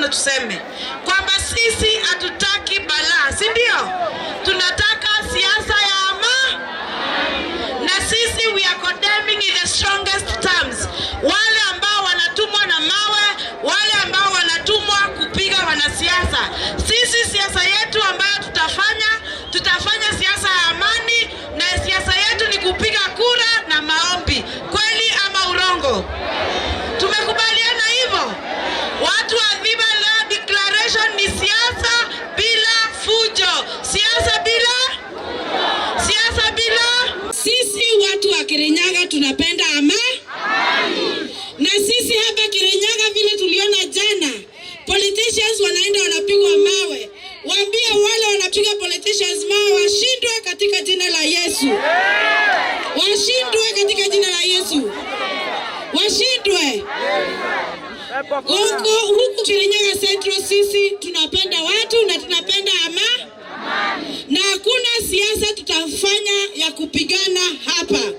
na tuseme kwamba sisi hatutaki balaa, si ndio? Tunataka siasa ya ama, na sisi we are condemning in the strongest terms wale ambao wanatumwa na mawe, wale ambao wanatumwa kupiga wanasiasa. Sisi siasa yetu ambayo tutafanya, tutafanya siasa ya amani, na siasa yetu ni kupiga kura na maombi. Kweli ama urongo? Tumekubaliana hivyo? Watu wa Dhiba leo declaration ni siasa bila fujo, siasa bila. Sisi watu wa Kirinyaga tunapenda amani, na sisi hapa Kirinyaga vile tuliona jana, politicians wanaenda wanapigwa mawe. Waambie wale wanapiga politicians mawe washindwe katika jina la Yesu, washindwe katika jina la Yesu, washindwe. Huku Kirinyaga Central sisi tunapenda watu na tunapenda ama, na hakuna siasa tutafanya ya kupigana hapa.